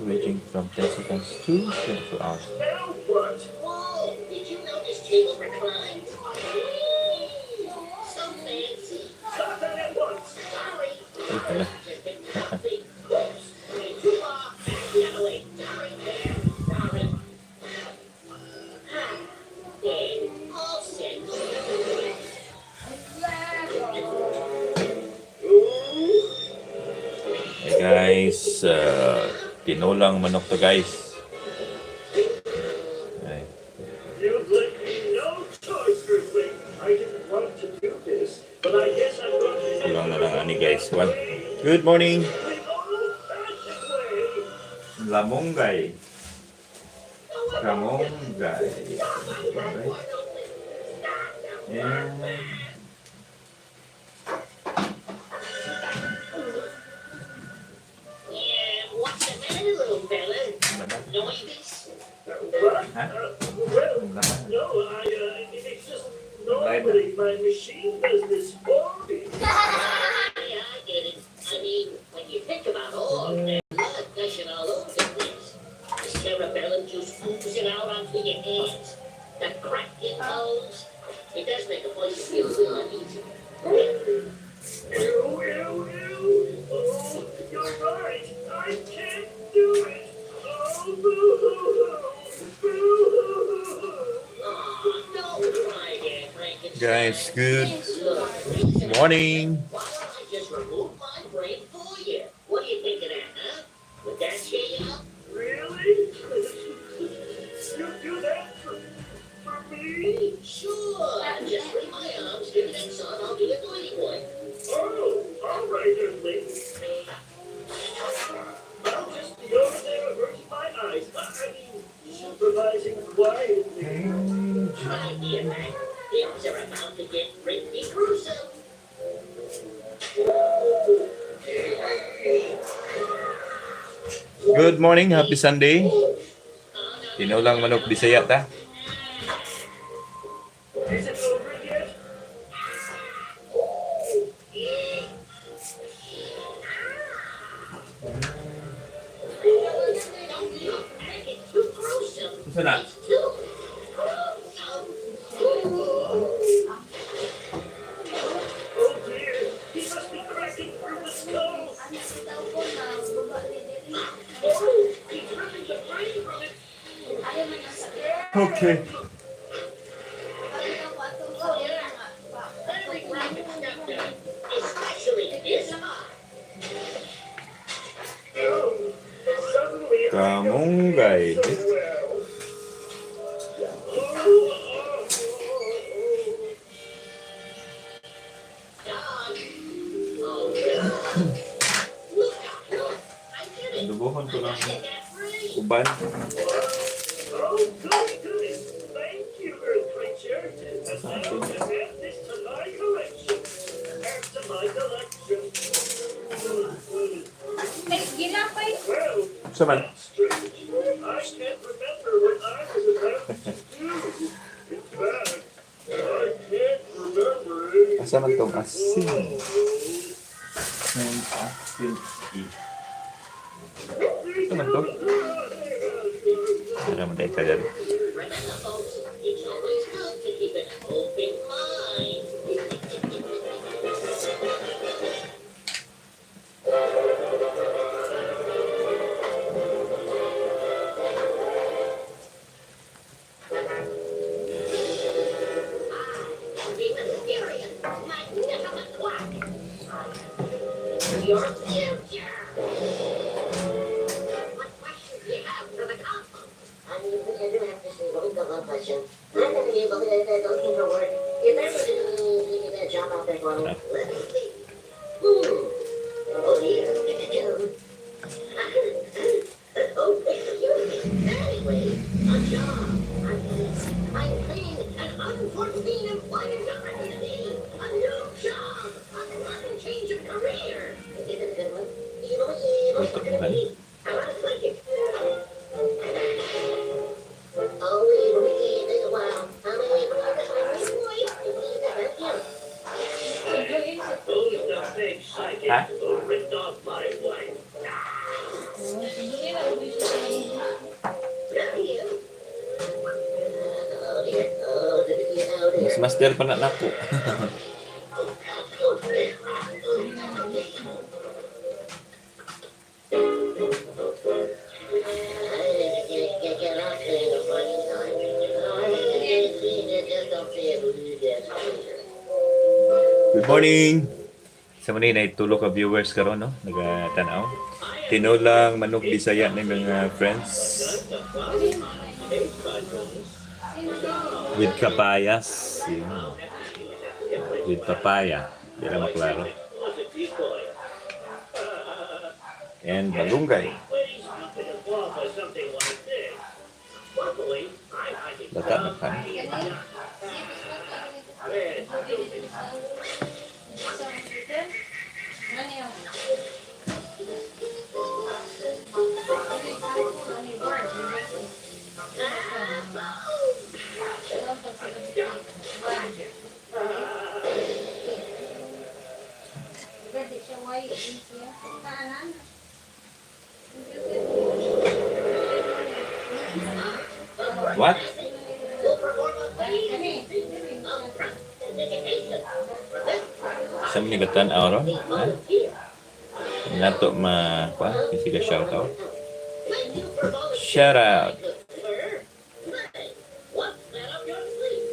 Ranging from 10 seconds to 24 hours. Now what? Whoa! Did you know this table reclines? So fancy. Stop that at once. Sorry. Ay, hala. Just been comfy. Oops. Went too far. Back the other way. Sorry, man. Sorry. Ah, there. All set. Ooh. Hey guys, tinolang manok to, guys. Ay. You've left me no choice, Earthling. I didn't want to do this, but I guess I'm going to Kulang na lang ani, guys. One. Good morning. the old-fashioned way. Lamonggay. Kamonggay. Kamonggay. And Yeah, what's the matter, little fella? Nervous? What? Huh? Well, no, it's just normally my machine does this for me. Yeah, I get it. I mean, when you think about all that blood gushing all over the place, the cerebellum juice oozing out onto your hands, the cracking bones, it does make a person feel a little uneasy. Ew, ew, ew. Oh, you're right. I can't do it. Oh, boo-hoo-hoo. Boo-hoo-hoo. Oh, don't cry there, Frankenstein. Guys, good Look, reason morning. why don't I just remove my brain for you? What do you think of that, huh? Would that cheer you up? Really? You do that for me? Sure. Just free my arms, give me that son, I'll do the dirty work. Oh, all right, Earthling. I'll just be over there averting my eyes. I mean, supervising quietly. Good idea, Mac. Things are about to get pretty gruesome. Good morning, happy Sunday. Oh, no. Tinolang manok Bisaya ta. Is it over yet? Don't look, Mac. It's too gruesome. Unsa na? It's too gruesome. Oh dear, he must be cracking through the skull. Oh, he's ripping the brain from it. Okay. Very rapid stuff there, especially this part. Oh, suddenly I don't Kamunggay. feel so well. Oh. Dog. Oh, God. Look, look. I did it. Adobohon I ko lang got that brain. uban. Oh, good goodness. Thank you, Earth Creature. And now to add this to my collection. Add to my collection. Ay, ginapay. Well, Unsa man? that's strange. I can't remember what I was about to do. In fact, I can't remember anything. Asa man tong asin? Oh. Ang asin. Asa man to? Para mo dahil ka dyan. Remember, folks, it's always good to keep an open mind. I, the mysterious, magnificent quack. Your future. What questions do you have for the cosmos? I do have to say one couple of questions. I'm gonna be able to looking for work. If there was any job out there for me, Let me see. Oh dear. Oh, excuse me. Anyway, a job. I'm seeing an unforeseen employment opportunity. A new job. A sudden change of career. Is it a good one? Luto naman. I want to like it. Oh, wow. Thank you. Who's the big psychic Huh? who ripped off my wife? Oh dear, oh dear, oh dear. Mas master pa na nako. Good morning! Sa mga na tulo ka viewers karon, no, nagatanaw. Tinolang manok Bisaya ng mga friends with kapayas. Yun. With papaya. Di lang maklaro. And malunggay. Lata na kan. What? Sa mga nagatan-aw ron? Ha? Nato ma kwa kasi ka shout out. Shout out. What's that up your sleeve?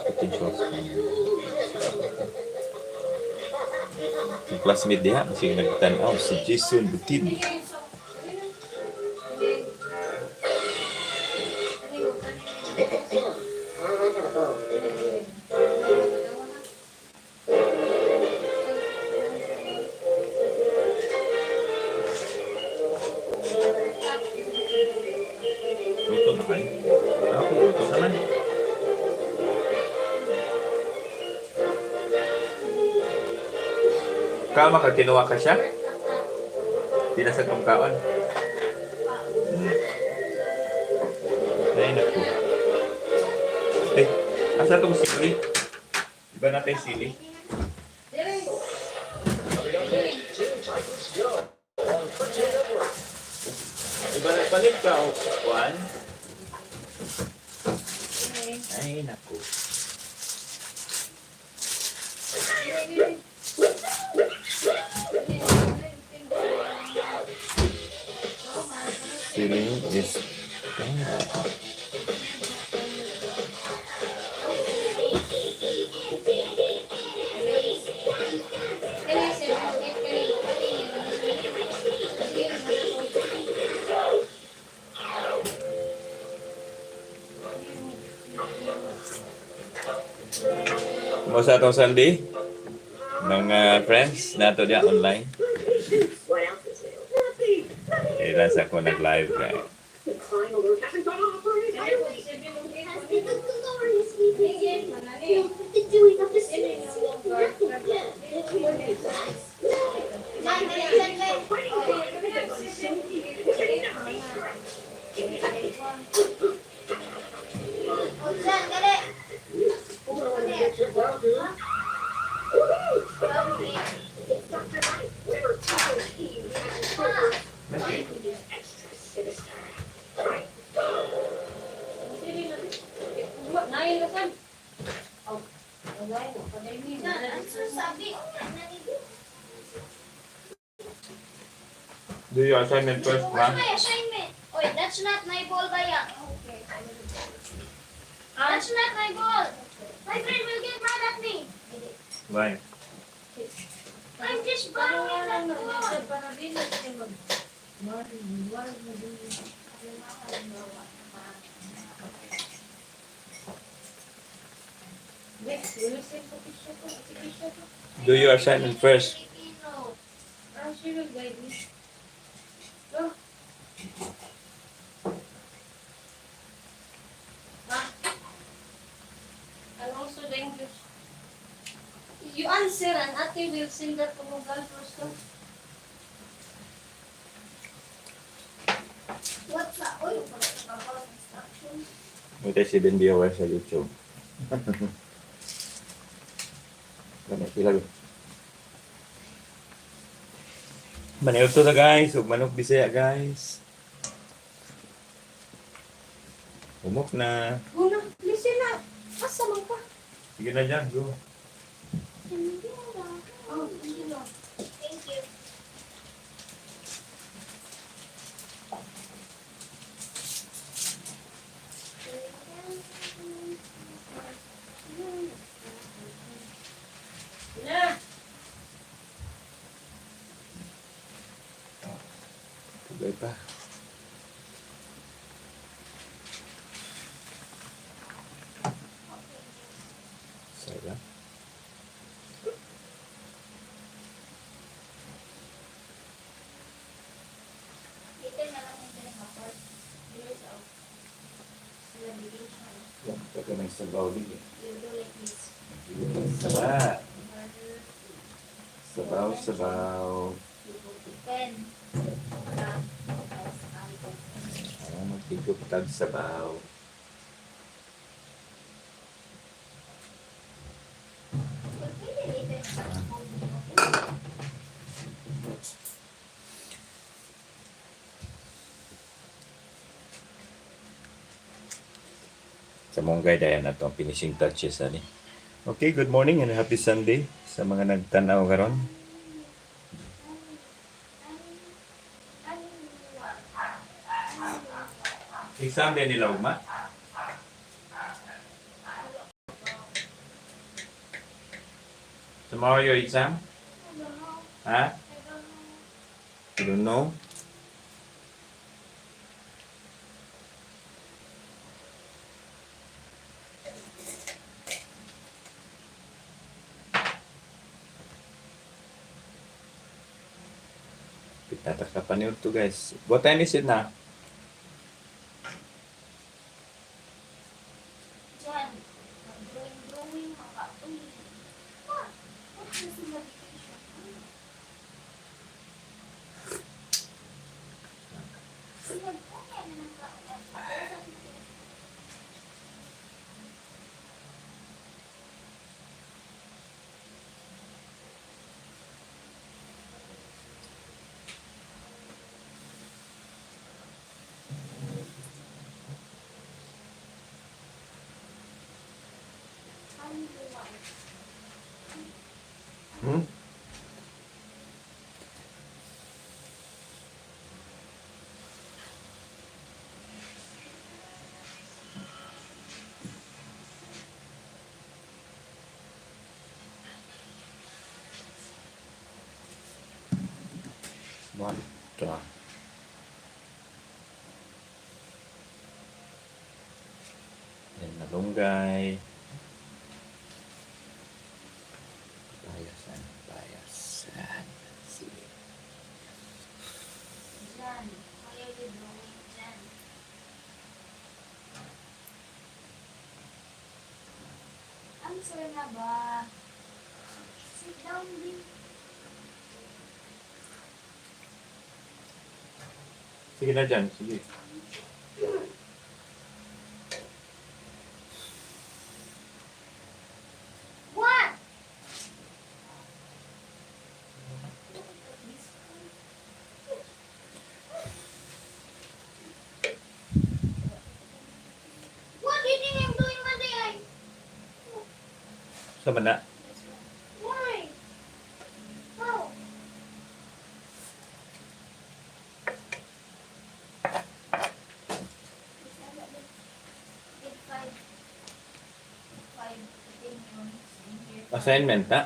Potential. Ang classmate diha kasi nagtan-aw si Jason Butid. Luto na kayo? Ako, luto naman. Kama ka, kinuha ka siya? Di na sa kaon. Ay, naku. Eh, asa tong sili? Iba natin sili? Iba na palit ka o kuan? Ay, naku. Sili is Kumusta atong Sunday? Mga friends nato diya online. What else is new? Kailan sa ako nag-live kay. The crime alert hasn't gone off for an entire week. Has been a glorious weekend. Filled with the doing of the sweet, sweet nothing. It's Dr. Light. Whatever T is extra sinister. Do your assignment first, What's ma. my assignment? Wait, that's not my ball, Baya. That's not my ball. My friend will get mad at me. Why? I'm just borrowing that ball. Do your assignment first. Filipino. She will guide me. Go. Ma. And also the English. You answer and Ate will send that to Google first. No? What's that? Oy, wala na ba instructions? May tayo 7 viewers sa YouTube. Ganun, sila. Maniudto na, guys, ug manok Bisaya, guys. Humok na. Una, listen na. Asa man ka? Sige na dyan, go. Oh, hindi na. Thank you. Na. Tugay pa. Sarap. Later na lang yung pinaka-part. There's a navigation. Yan, pagka may sabaw din eh. You do like this. Saba. Mother, Sabaw, sabaw. you go to pen. Para, S, I, O. Oh, magtigop tag sabaw. But pwede later na lang okay? Sa Munggay, dahil na itong finishing touches. Ani. Okay, good morning and happy Sunday sa mga nagtanaw karon. Exam din nila, Ugma? Tomorrow your exam? I don't know. Ha? I don't know. You don't know? Pitataka pa niyo to, guys. What time is it na? Diyan, mag-drawing-drawing, maka-uy. What? What is navigation? Sinag-unya na ng kaon. Hmm? What the? Yan, malunggay. Payas, ano? Payas. Yan. Sige. Diyan, why are you drawing dyan? Answer na ba? Sit down, din. Sige na dyan, sige. What? What do you think I'm doing, Monday? Sama na. Why? How? Five, five opinions in here. Assignment, ha?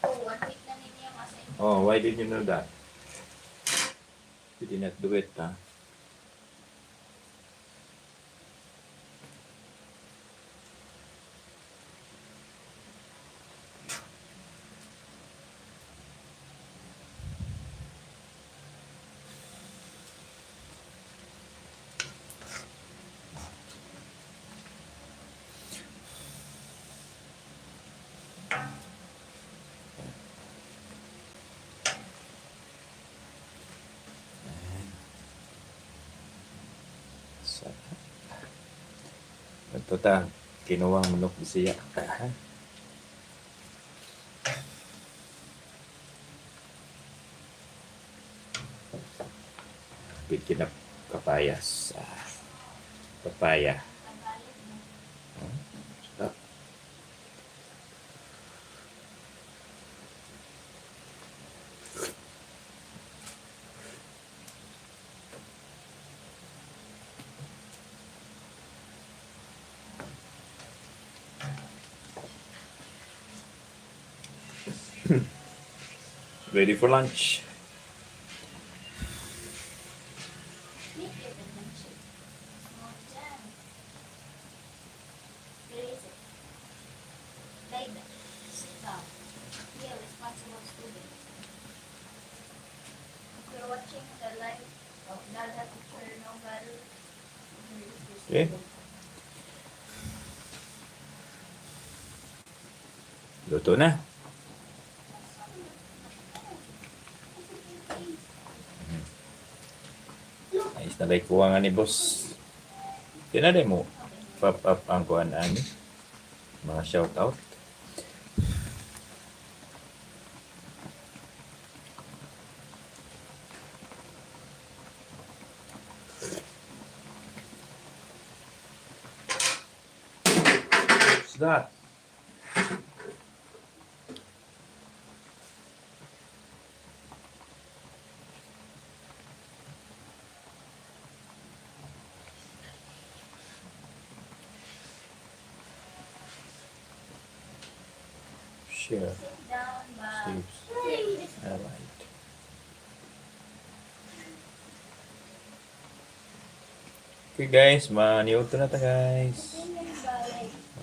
Oh, 1 week na ninyo ang assignment. Oh, why did you know that? You did not do it, ha? Sarap. Ito ta, kinuwang manok Bisaya. Ah. Hapit kinap kapayas. Ah, papaya. Sarap. Ready for lunch. Make your attention. Small jam. Where is it? Later. Sit down. Be a responsible student. If you're watching the live of Dada Picture Novel, Okay. Luto na. Ayos na lang kuha nga ni boss. Tinali mo. Pop up ang kuhan ani. Mga shout out. What's that? Share. Sit down ba? Saves. Alright. Okay guys, maniuto na ta, guys.